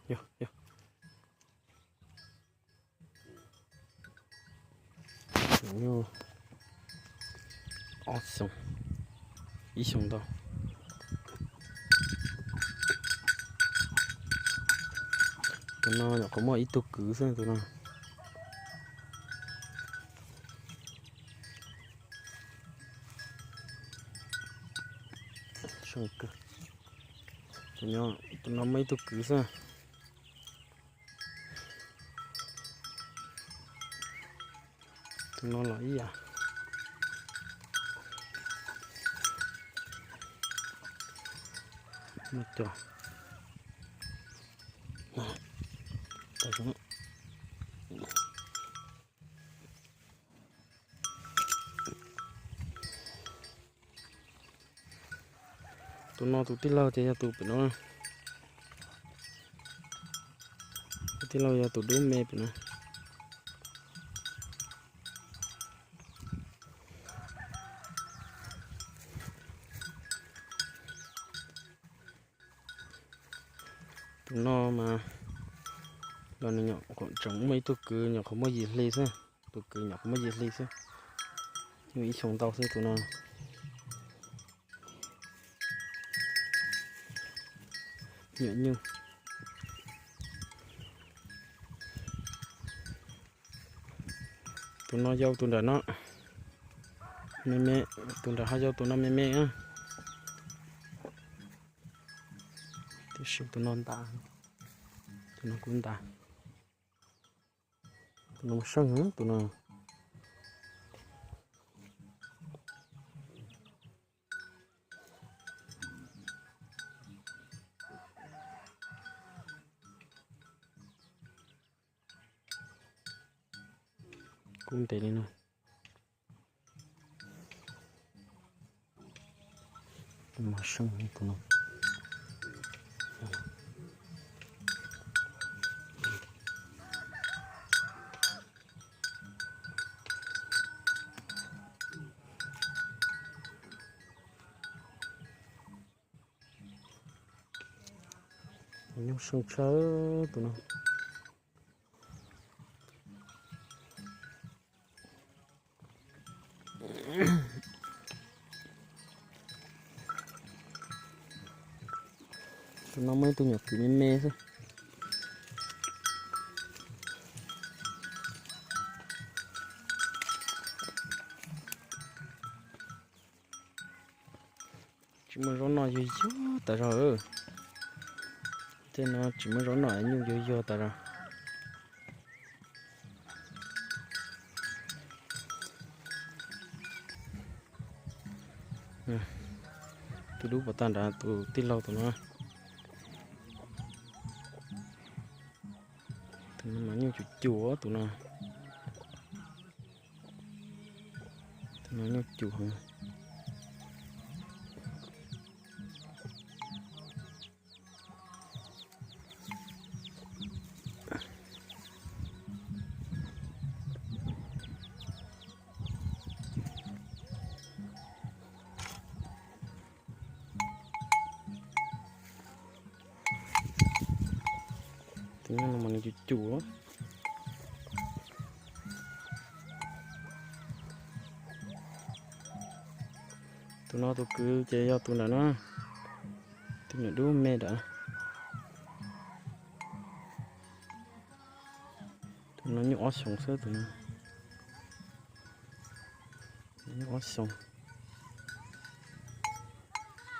Yog, yog. Ob xyoos, ib xyoos ntau. Tus no nyuam qhuav muaj ib tug kwv xwb tus no. Tus no muaj ib tug kwv xwb. Tus no los ib yam. Muaj cov. Tus no tus tij laug ces yog tus pem no. Tus tij laug yog tus dub me pem no. Tus no mas los nws nyuam qhuav tseem muaj ib tug kwv nyuam qhuav muaj yim hli xwb. Tus kwv nyuam qhuav muaj yim hli xwb. Nyuj ib xyoos ntau xwb tus no. Nyuam nyuj. Tus no yau tus nram no. Me me, tus nram ho yau tus no me me. Tiam sis tus no ntas, tus no kuj ntas. Tus no seej tus no. Kuj ntev li no. Mas seej tus no. Nyuj seej tshaj tus no. Tus no muaj ib tug nyuam kwv me me xwb. Tsis muaj zaub noj yuag yuag tas zog. Tej no tsis muaj zaub noj nyuj yuag yuag tas zog. Tus dub pov tag nrad tus tij laug tus no. Tus no mas nyuj cuv cuv tus no. Tus no nyuj cuv heev. Tus no mas nws cuv cuv. Tus no tus kwv ces yog tus nram no, tus nram dub me nram. Tus no nyuj ob xyoos xwb tus no. Nyuj ob xyoos.